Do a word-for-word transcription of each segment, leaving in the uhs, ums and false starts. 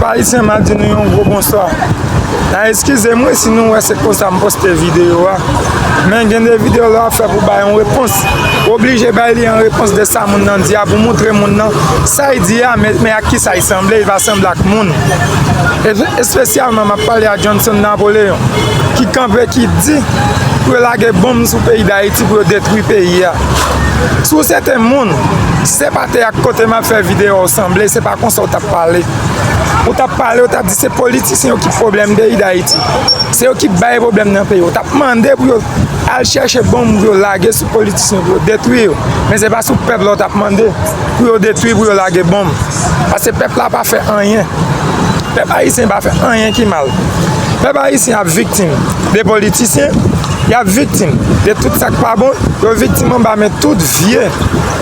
Ayisyen, m ap di nou yon gwo bonswa. N a eskize m wi si nou wè se konsa m poste videyo a. Men gen de videyo lè w ap fè pou bay yon repons, ou oblije bay li an repons de sa moun nan di a pou moutre moun nan sa l di a, men, men ak kisa l sanble, li pa sanble ak moun. E, espesyalman, m ap pale a Johnson Napoleon, ki kanpe, ki di pou yo lage bonm sou peyi Dayiti, pou yo detwi peyi a. Si w se te moun, si se pa te ak kote m ap fè videyo a w sanble, se pa konsa w t ap pale. Ou t ap pale, ou t ap di se politisyen yo ki pwoblèm peyi Dayiti. Se yo ki bay pwoblèm nan peyi. Ou t ap mande pou yo al chèche bonm pou yo lage sou politisyen yo, pou yo detwi yo. Men se pa sou pèp la ou t ap mande pou yo detwi, pou yo lage bonm. Paske pèp la pa fè anyen. Pèp ayisyen pa fè anyen ki mal. Pèp ayisyen ap viktim de politisyen, y ap viktim de tout sa k pa bon, yo viktim anba men tout vye,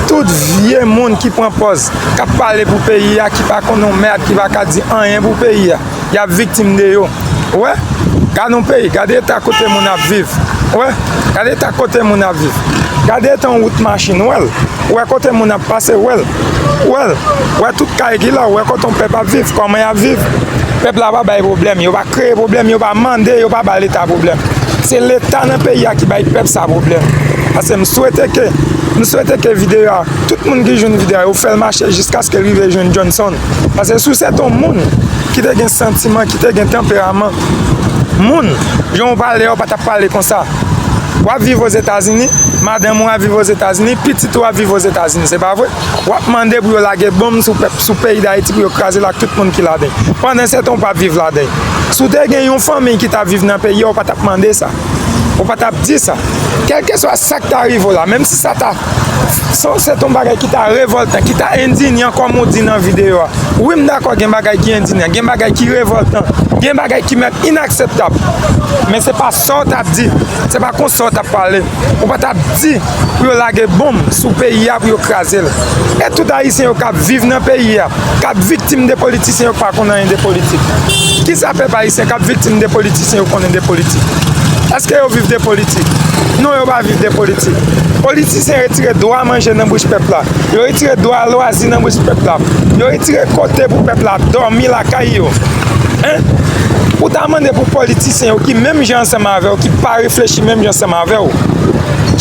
tout vye moun ki pran pòz, k ap pale pou peyi a, ki pa konn yon mèd, ki pa ka di anyen pou peyi a. Y ap viktim de yo. Ou wè? Gade yon peyi, gade eta kote moun ap viv. Ou wè? Gade eta kote moun ap viv. Gade eta yon wout machin, ou wè l? Ou wè kote moun ap pase, ou wè l? Ou wè l? Ou wè tout kay ki la, ou wè kote yon pèp ap viv, kòman y ap viv? Pèp la pa bay pwoblèm, yo pa kreye pwoblèm, yo pa mande, yo pa ba Leta pwoblèm. Se Leta nan peyi a ki bay pèp sa pwoblèm. Paske m swete ke, m swete ke videyo a, tout moun ki jwenn videyo a, yo fè l mache jiskaske l rive jwenn Johnson. Paske si w se t yon moun ki te gen santiman, ki te gen tanperaman, moun, jan w pale a, w pa t ap pale konsa. W ap viv Ozetazini, madanm ou ap viv Ozetazini, pitit ou ap viv Ozetazini, se pa vre? W ap mande pou yo lage bonm sou pèp, sou peyi Dayiti, pou yo kraze l ak tout moun ki ladan l. Pandan se tan, w p ap viv ladan l. Si w te gen yon fanmi ki t ap viv nan peyi a, w pa t ap mande sa. Ou pa t ap di sa. Kèlkeswa sa k ta rive w la, menm si sa ta, se, se t yon bagay ki ta revòltan, ki ta endinyan, kòm ou di nan videyo a. Wi, m dakò, gen bagay ki endinyan, gen bagay ki revòltan, gen bagay ki menm inakseptab. Men se pa sa w t ap di, se pa konsa w t ap pale. Ou pa t ap di pou yo lage bonm sou peyi a, pou yo kraze l. E tout Ayisyen yo k ap viv nan peyi a, k ap viktim de politisyen yo k pa konn anyen de politik. Kisa pèp ayisyen k ap viktim de politisyen yo konnen de politik? Èske yo viv de politik? Non, yo pa viv de politik. Politisyen retire dwa manje nan bouch pèp la. Yo retire dwa lwazi nan bouch pèp la. Yo retire kote pou pèp la dòmi lakay yo. Hein? Ou ta mande pou politisyen yo ki menm jan ansanm avè w, ki pa reflechi menm jan ansanm avè w,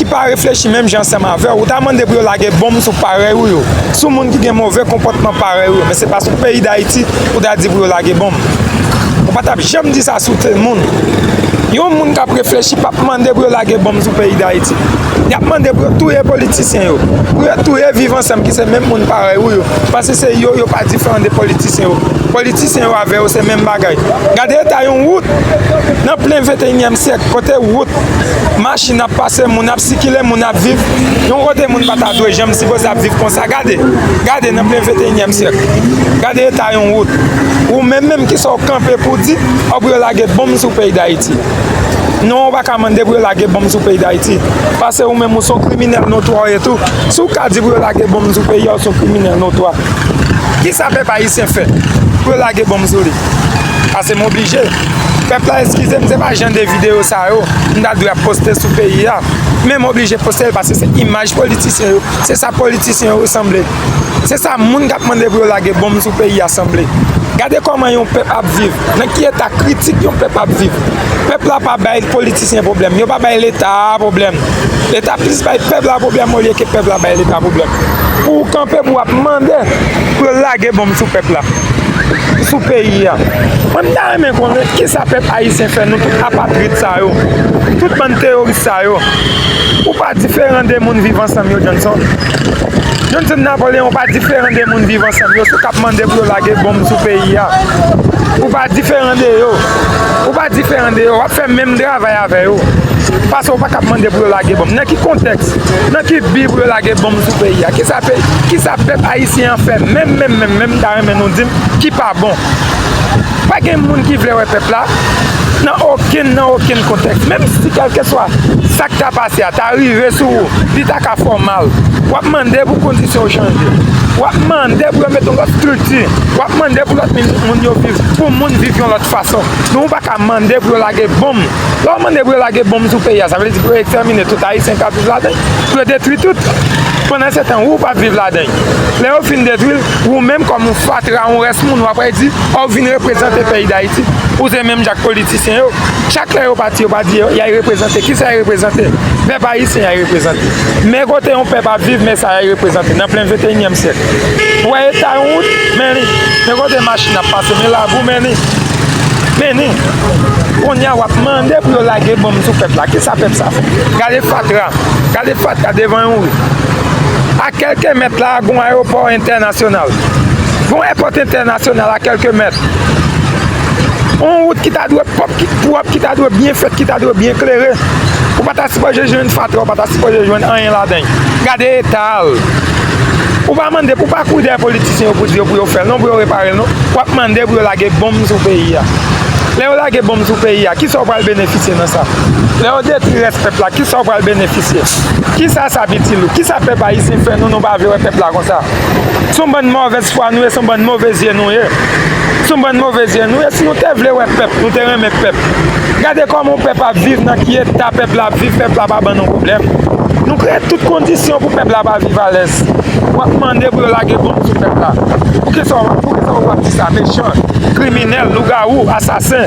ki pa reflechi menm jan ansanm avè w, ou ta mande pou yo lage bonm sou parèy ou yo, sou moun ki gen move konpòtman parèy ou yo. Men se pa sou peyi Dayiti ou ta di pou yo lage bonm. Ou pa t ap janm di sa sou te moun. Yon moun k ap reflechi p ap mande pou yo lage bonm sou peyi Dayiti. Y ap mande pou yo touye politisyen yo, pou yo touye Viv Ansanm ki se menm moun parèy ou yo. Paske se yo, yo pa diferan de politisyen yo. Politisyen yo avè yo se menm bagay. Gade eta yon wout nan plen venteyinyèm syèk, kote wout, machin ap pase, moun ap sikile, moun ap viv. Yon kote moun pa ta dwe janm sipoze ap viv konsa. Gade, gade nan plen venteyinyèm syèk. Gade eta yon wout. Ou menm menm kisa w kanpe pou di, o, pou yo lage bonm sou peyi Dayiti. Non, ou pa ka mande pou yo lage bonm sou peyi Dayiti. Paske ou menm ou se yon kriminèl notwa w ye tou. Si w ka di pou yo lage bonm sou peyi a, ou se yon kriminèl notwa. Kisa pèp ayisyen fè pou yo lage bonm sou li? Paske m oblije. Pèp la, eskize m, se pa jan de videyo sa yo m ta dwe ap poste sou peyi a. Men m oblije poste l paske se imaj politisyen yo. Se sa politisyen yo sanble. Se sa moun k ap mande pou yo lage bonm sou peyi a sanble. Gade kòman yon pèp ap viv, nan ki eta kritik yon pèp ap viv. Pèp la pa bay politisyen pwoblèm, yo pa bay Leta a pwoblèm. Leta plis bay pèp la pwoblèm olye ke pèp la bay Leta pwoblèm. Pou w kanpe pou w ap mande pou yo lage bonm sou pèp la, sou peyi a. Mwen, m ta renmen konnen kisa pèp ayisyen fè, nou tout apatrid sa yo, tout bann teyoris sa yo. Ou pa diferan de moun Viv Ansanm yo, Johnson. Johnson Napoleon, ou pa diferan de moun Viv Ansanm yo, sou k ap mande pou yo lage bonm sou peyi a. Ou pa diferan de yo. Ou pa diferan de yo. W ap fè menm travay avè yo. Paske w pa ka ap mande pou yo lage bonm. Nan ki kontèks? Nan ki bi pou yo lage bonm sou peyi a? Kisa pe-, kisa pèp ayisyen an fè menm, menm, menm, menm, m ta renmen nou di m, ki pa bon? Pa gen moun ki vle wè pèp la nan okenn, nan okenn kontèks. Menm si kèlkeswa sa k ta pase a ta rive sou ou, li ta ka fè w mal. W ap mande pou kondisyon yo chanje. W ap mande pou yo mete yon lòt estrikti. W ap mande pou lòt moun yo viv, pou moun viv yon lòt fason. Men ou pa ka mande pou yo lage bonm. Lè w mande pou yo lage bonm sou peyi a, sa vle di pou yo ekstèmine tout Ayisyen k ap viv ladan l, pou yo detwi tout. Pandansetan, ou, w p ap viv ladan l. Lè yo fin detwi l, ou menm kòm yon fatra, yon rès moun, w ap di, w vin reprezante peyi Dayiti. Ou se menm jan ak politisyen yo. Chak lè yo pati, yo pa di y ay reprezante. Kisa y ay reprezante? Pèp ayisyen y ay reprezante. Men kote yon pèp ap viv, men sa y ay reprezante nan plen venteyinyèm syèk. Ou wè eta yon wout? Men li. Men kote machin ap pase, men labou, men li. Men li. Kounye a, w ap mande pou yo lage bonm sou pèp la. Kisa pèp sa fè? Gade fatra. Gade fatra devan yon ri. A kèlke mèt la, gon ayewopò entènasyonal. Gon èpòt entènasyonal a kèlke mèt. Yon wout ki ta dwe pwòp, ki pwòp, ki ta dwe byen fèt, ki ta dwe byen klere. Ou pa ta sipoze jwenn fatra, ou pa ta sipoze jwenn anyen ladan l. Gade eta l. Ou pa mande, ou pa kouri dèyè politisyen yo pou di yo pou yo fè l non, pou yo repare l non. W ap mande pou yo lage bonm sou peyi a. Lè yo lage bonm sou peyi a, kisa w pral benefisye nan sa? Lè yo detwi rès pèp la, kisa w pral benefisye? Kisa sa ap itil ou? Kisa pèp ayisyen fè nou, nou pa vle wè pèp la konsa? Se yon bann mòvèz fwa nou ye, se yon bann move zye nou ye. Se yon bann move zye nou ye. Si nou te vle wè pèp, nou te renmen pèp. Gade kòman yon pèp ap viv, nan ki eta pèp la ap viv, pèp la pa ban nou pwoblèm. Nou kreye tout kondisyon pou pèp la pa viv alèz. W ap mande pou yo lage bonm sou pèp la. Poukisa w, poukisa w ap di sa? Mechan, kriminèl, lougawou, asasen.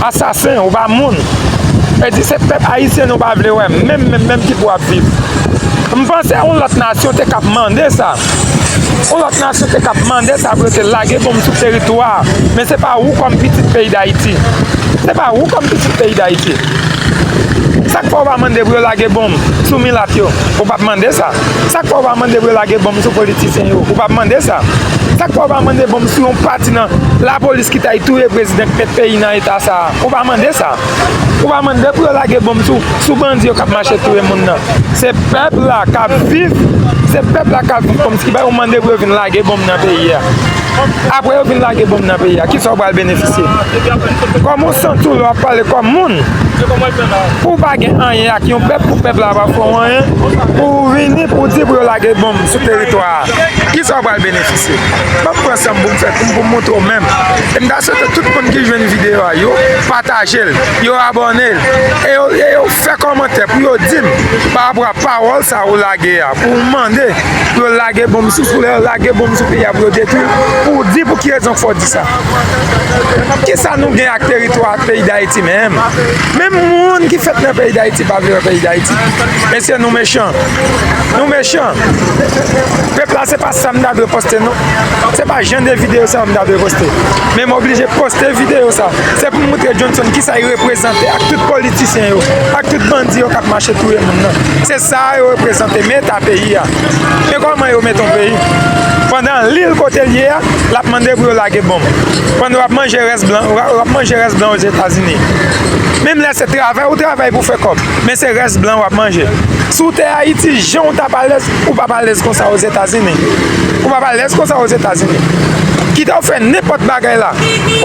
Asasen, ou pa moun. E di se pèp ayisyen nou pa vle wè, menm, menm, menm ki pou ap viv. M panse yon lòt nasyon te k ap mande sa. Yon lòt nasyon te k ap mande sa pou yo te lage bonm sou teritwa a. Men se pa ou kòm pitit peyi Dayiti. Se pa ou kòm pitit peyi Dayiti. Sa k fè w pa mande pou yo lage bonm sou milat yo? Ou p ap mande sa. Sa k fè w pa mande pou yo lage bonm sou politisyen yo? Ou p ap mande sa. Sa k fè w pa mande bonm sou yon pati nan lapolis ki t al touye prezidan k met peyi nan eta sa a? Ou pa mande sa. Ou pa mande pou yo lage bonm sou, sou bandi yo k ap mache touye moun nan. Se pèp la k ap viv, se pèp la k ap viv kòmsi ki bay ou mande pou yo vin lage bonm nan peyi a. Apre yo vin lage bonm nan peyi a, kisa w pral benefisye? Kòman w santi w lè w ap pale kòm moun? Pou w pa gen anyen ak yon pèp, pou pèp la pa fè w anyen, pou w vini, pou w di pou yo lage bonm sou teritwa a. Kisa w pral benefisye? Ban m pran san m pou m fè, pou m, pou m montre w menm. E m ta swete tout moun ki jwenn videyo a, yo pataje l, yo abòne l, e yo, e yo fè kòmantè pou yo di m pa rapò a pawòl sa ou lage a, pou w mande pou yo lage bonm sou, pou lè yo lage bonm sou peyi a, pou yo detwi l, pou w di pou ki rezon k fè w di sa. Kisa nou gen ak teritwa peyi Dayiti menm? Menm moun ki fèt nan peyi Dayiti pa vle wè peyi Dayiti. Mesye, nou mechan. Nou mechan. Pèp la, se pa sa m ta dwe poste non. Se pa jan de videyo sa yo m ta dwe poste. Men m oblije poste videyo sa. Se pou m montre Johnson kisa l reprezante ak tout politisyen yo, ak tout bandi yo k ap mache touye moun nan. Se sa yo reprezante, men eta peyi a. Men kòman yo mete yon peyi? Pandan li l kote l ye a, l ap mande pou yo lage bonm. Pandan w ap manje rès blan, w ap manje rès blan Ozetazini. Menm lè se travay, ou travay pou fè kòb, men se rès blan w ap manje. Si w te Ayiti, jan w t ap alèz, ou p ap alèz konsa Ozetazini. Ou p ap alèz konsa Ozetazini. Kite w fè nenpòt bagay la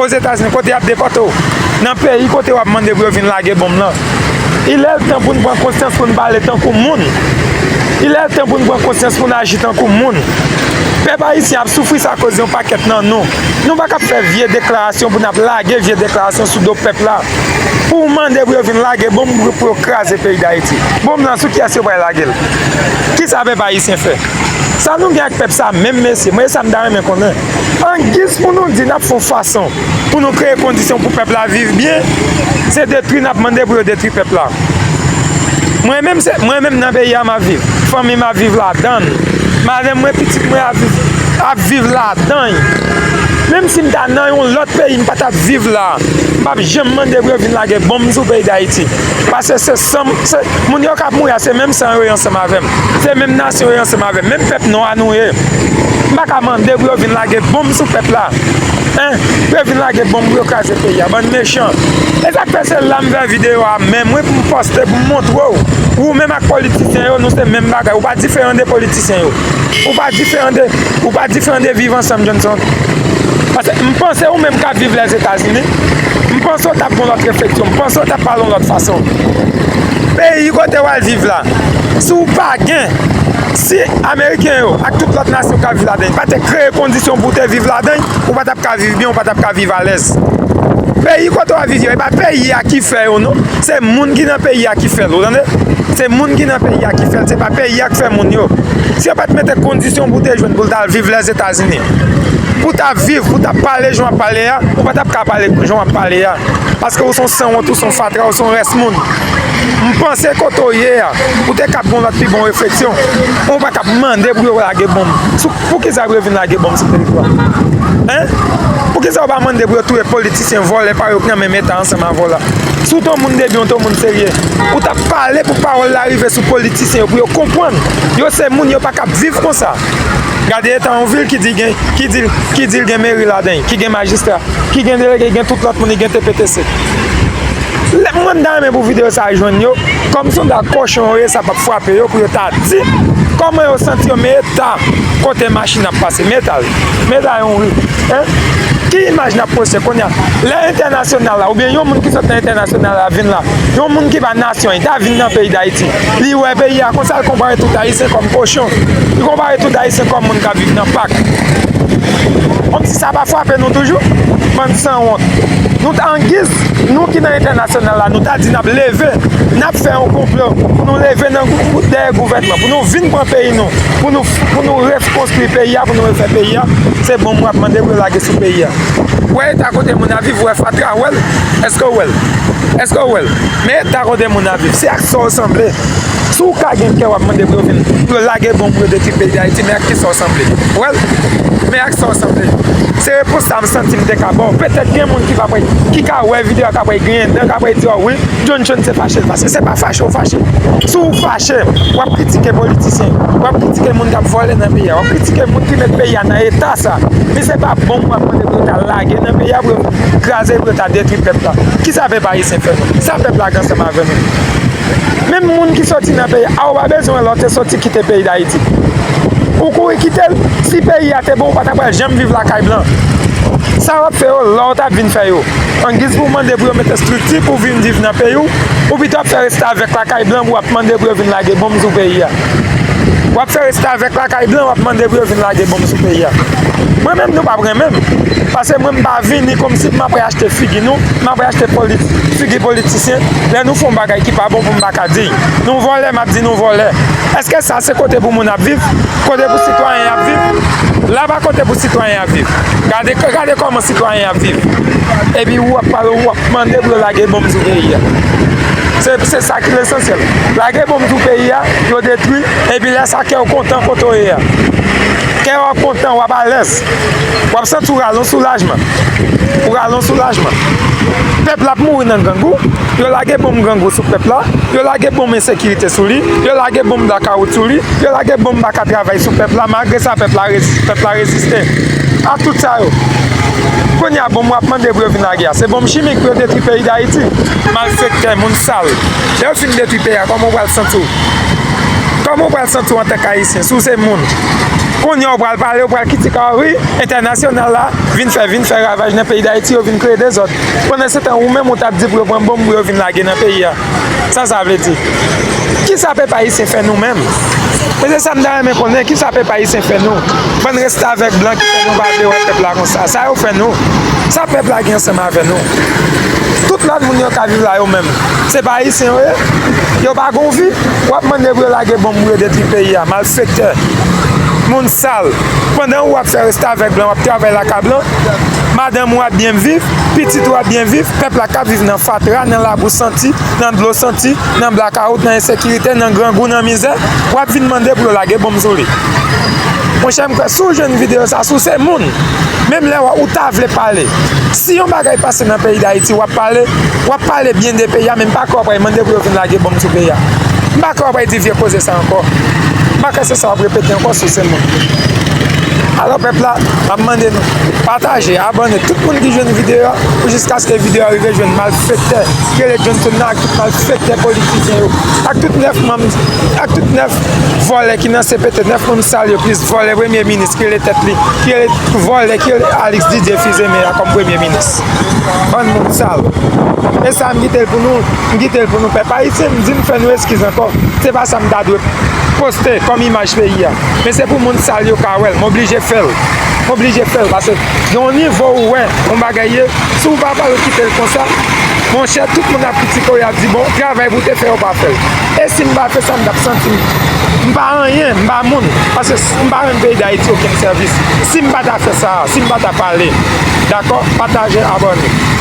Ozetazini, kote y ap depòte w. Nan peyi kote w ap mande pou yo vin lage bonm lan. Il è l tan pou n pran konsyans, pou n pale tankou moun. Il è l tan pou n pran konsyans, pou n aji tankou moun. Pèp ayisyen ap soufri sa akoz yon pakèt nan nou. Nou pa ka ap fè vye deklarasyon pou n ap lage vye deklarasyon sou do pèp la. Pou w mande pou yo vin lage bonm pou, pou yo kraze peyi Dayiti. Bonm nan sou kiyès yo pral lage l? Kisa pèp ayisyen fè? Sa nou gen ak pèp sa menm, mesye? Mwen, e sa m ta renmen konnen. Angiz pou nou di n ap fè yon fason pou nou kreye kondisyon pou pèp la viv byen, se detwi n ap mande pou yo detwi pèp la. Mwen menm, se, mwen menm nan peyi a m ap viv. Fanmi m ap viv ladan l. Madanm mwen, pitit mwen ap viv, ap viv ladan l. Menm si m ta nan yon lòt peyi, m pa t ap viv la. M p ap janm mande pou yo vin lage bonm sou peyi Dayiti. Paske se san, se, moun yo k ap mouri a, se menm san yo ye ansanm avè m. Se menm nasyon yo ye ansanm avè m. Menm pèp nwa nou ye. M pa ka mande pou yo vin lage bonm sou pèp la. Hein? Pou yo vin lage bonm pou yo kraze peyi a. Bann mechan. E sa k fè se la m fè videyo a menm, wi, pou m poste, pou m montre w. Ou menm ak politisyen yo, nou se menm bagay. Ou pa diferan de politisyen yo. Ou pa diferan de, ou pa diferan de Viv Ansanm, Johnson. Paske m panse ou menm k ap viv Lèzetazini, m panse w t ap gen yon lòt refleksyon, m panse w t ap pale yon lòt fason. Peyi kote w al viv la, si w pa gen, Si Ameriken yo ak tout lòt nasyon k ap viv ladan l pa te kreye kondisyon pou w te viv ladan l, ou pa t ap ka viv byen, ou pa t ap ka viv alèz. Peyi kote w ap viv yo, e pa peyi a ki fè yo, non. Se moun ki nan peyi a ki fè l, ou tande? Se moun ki nan peyi a ki fè l, se pa peyi a k fè moun yo. Si yo pa t mete kondisyon pou w te jwenn pou w t al viv Lèzetazini, pou w t ap viv, pou w t ap pale jan w ap pale a, ou pa t ap ka pale jan w ap pale a. Paske ou se yon sanwont, ou se yon fatra, ou se yon rès moun. M panse kote w ye a, ou te kab gen yon lòt pi bon refleksyon. Ou pa kab mande pou yo lage bonm. Sou, poukisa pou yo vin lage bonm sou teritwa? Hein? Poukisa ou pa mande pou yo touye politisyen vòlè pa yo k nan menm eta ansanm avè w la? Si w te yon moun debyen, w te yon moun serye, ou t ap pale pou pawòl la rive sou politisyen yo, pou yo konprann. Yo se moun, yo pa kab viv konsa. Gade eta yon vil ki di gen, ki di, ki di l gen meri ladan l, ki gen majistra, ki gen delege, ki gen tout lòt moun, ki gen T P T C. Lè mwen, m ta renmen pou videyo sa a jwenn yo, kòm se yon dag kochon yo ye, sa p ap frape yo pou yo ta di kòman yo santi yo, men eta kote machin ap pase, men eta l, men eta yon ri, hein? Ki imaj n ap poste kounye a? Lè entènasyonal la, oubyen yon moun ki sot nan entènasyonal la vin la, yon moun ki pa nasyon, li ta vin nan peyi Dayiti, li wè peyi a konsa, l konpare tout Ayisyen kòm kochon, li konpare tout Ayisyen kòm moun k ap viv nan pak. Kòmsi sa pa frape nou toujou? Bann sanwont. Nou t angiz, nou ki nan entènasyonal la, nou ta di n ap leve, n ap fè yon konplo pou nou leve nan gou-, dèyè gouvènman, pou nou vin pran peyi nou, pou nou, pou nou rekonstwi peyi a, pou nou refè peyi a. Se bonm w ap mande pou yo lage sou peyi a. Ou wè eta kote moun ap viv, ou wè fatra, ou wè l? Èske ou wè l? Èske ou wè l? Men eta kote moun ap viv, se ak sa w sanble. Si w ka gen kè w ap mande pou yo vin, pou yo lage bonm, pou yo detwi peyi Dayiti, men ak kisa w sanble? Ou wè l? Men ak sa w sanble? Se repons sa a m santi m te ka ba w. Petèt gen moun ki p ap, ki ka wè videyo a, k ap griyen dan, k ap di, "Oh wi, John John se fache l fache." Se pa fache w fache. Si w fache, w ap kritike politisyen, w ap kritike moun k ap vòlè nan peyi a, w ap kritike moun ki met peyi a nan eta sa. Men se pa bonm w ap mande pou yo ta lage nan peyi a, pou yo kraze, pou yo ta detwi pèp la. Kisa pèp ayisyen fè nou? Sa pèp la gen ansanm avè nou? Menm moun ki soti nan peyi a, ou pa bezwen wè lè w te soti kite peyi Dayiti. Ou kouri kite l, si peyi a te bon, ou pa ta pral janm viv lakay blan. Sa w ap fè yo, lè w t ap vin fè yo. Angiz pou w mande pou yo mete estrikti pou w vin viv nan peyi w, ou pito ap fè restavèk lakay blan pou w ap mande pou yo vin lage bonm sou peyi a. W ap fè restavèk lakay blan, w ap mande pou yo vin lage bonm sou peyi a. Mwen menm, nou p ap renmen m. Paske mwen, m pa vini kòmsi m ap achte figi nou, m ap achte poli-, figi politisyen. Lè nou fè yon bagay ki pa bon pou m pa ka di. Nou vòlè, m ap di nou vòlè. Èske sa se kote pou moun ap viv? Kote pou sitwayen ap viv? La pa kote pou sitwayen ap viv. Gade, gade kòman sitwayen ap viv. Epi w ap pale, w ap mande pou yo lage bonm sou peyi a. Se, se sa ki lesansyèl. Lage bonm sou peyi a, yo detwi, epi lè sa kè w kontan kote w ye a. Kè w ap kontan, w ap alèz. W ap santi w rale yon soulajman. Ou rale yon soulajman. Pèp la ap mouri nan grangou. Yo lage bonm grangou sou pèp la. Yo lage bonm ensekirite sou li. Yo lage bonm blakawout sou li. Yo lage bonm pa ka travay sou pèp la. Malgre sa, pèp la rezi-, pèp la reziste. Ak tout sa yo. Kounye a, bonm w ap mande pou yo vin lage a, se bonm chimik pou yo detwi peyi Dayiti. Malfektè, moun sal. Lè yo fin detwi peyi a, kòman w pral santi w? Kòman w pral santi w antanke Ayisyen, si w se moun? Kounye a, w pral pale, w pral kritike, ah wi, entènasyonal la vin fè, vin fè ravaj nan peyi Dayiti, yo vin kreye dezòd. Pandan se tan, ou menm, ou t ap di pou yo pran bonm pou yo vin lage nan peyi a. Sa sa vle di? Kisa pèp ayisyen fè nou menm? Men se sa m ta renmen konnen, kisa pèp ayisyen fè nou? Bann restavèk blan ki fè nou pa vle wè pèp la konsa. Sa yo fè nou? Sa pèp la gen ansanm avè nou? Tout lòt moun yo ka viv la yo menm. Se pa ayisyen yo ye? Yo pa gon vi? W ap mande pou yo lage bonm pou yo detwi peyi a. Malfektè. Moun sal. Pandan ou ap fè restavèk blan, w ap travay lakay blan, madanm ou ap byen viv, pitit ou ap byen viv, pèp la k ap viv nan fatra, nan labou santi, nan dlo santi, nan blakawout, nan ensekirite, nan grangou, nan mizè, w ap vin mande pou yo lage bonm sou li. Monchè, m kwè si w jwenn videyo sa, si w se moun, menm lè w, ou ta vle pale. Si yon bagay pase nan peyi Dayiti, w ap pale, w ap pale byen de peyi a, men m pa kwè w pral mande pou yo vin lage bonm sou peyi a. M pa kwè w pral di vye koze sa ankò. M pa kwè se sa w ap repete ankò si w se moun. Alò, pèp la, m ap mande nou, pataje, abòne, tout moun ki jwenn videyo a, pou jiskaske videyo a rive jwenn malfektè, ki rele Johnson nan, ak tout malfektè politisyen yo, ak tout nèf manm, ak tout nèf vòlè ki nan C P T, nèf manm sal yo, plis vòlè premye minis ki rele tèt li, ki rele vòlè, ki rele Alix Didier Fils-Aimé a kòm premye minis. Bann moun sal. E sa, m kite l pou nou, m kite l pou nou, pèp ayisyen, m di m fè nou eskiz ankò. Se pa sa m ta dwe poste kòm imaj peyi a. Men se pou moun sa l yo ka wè l. M oblije fè l. M oblije fè l. Paske gen yon nivo ou wè yon bagay ye, si w pa pale, w kite l konsa, monchè, tout moun ap kritike w, y ap di, bon, travay pou w te fè, w pa fè l. E si m pa fè sa, m t ap santi m, m pa anyen, m pa moun. Paske m pa rann peyi Dayiti okenn sèvis. Si m pa ta fè sa, si m pa ta pale, dakò, pataje, abòne.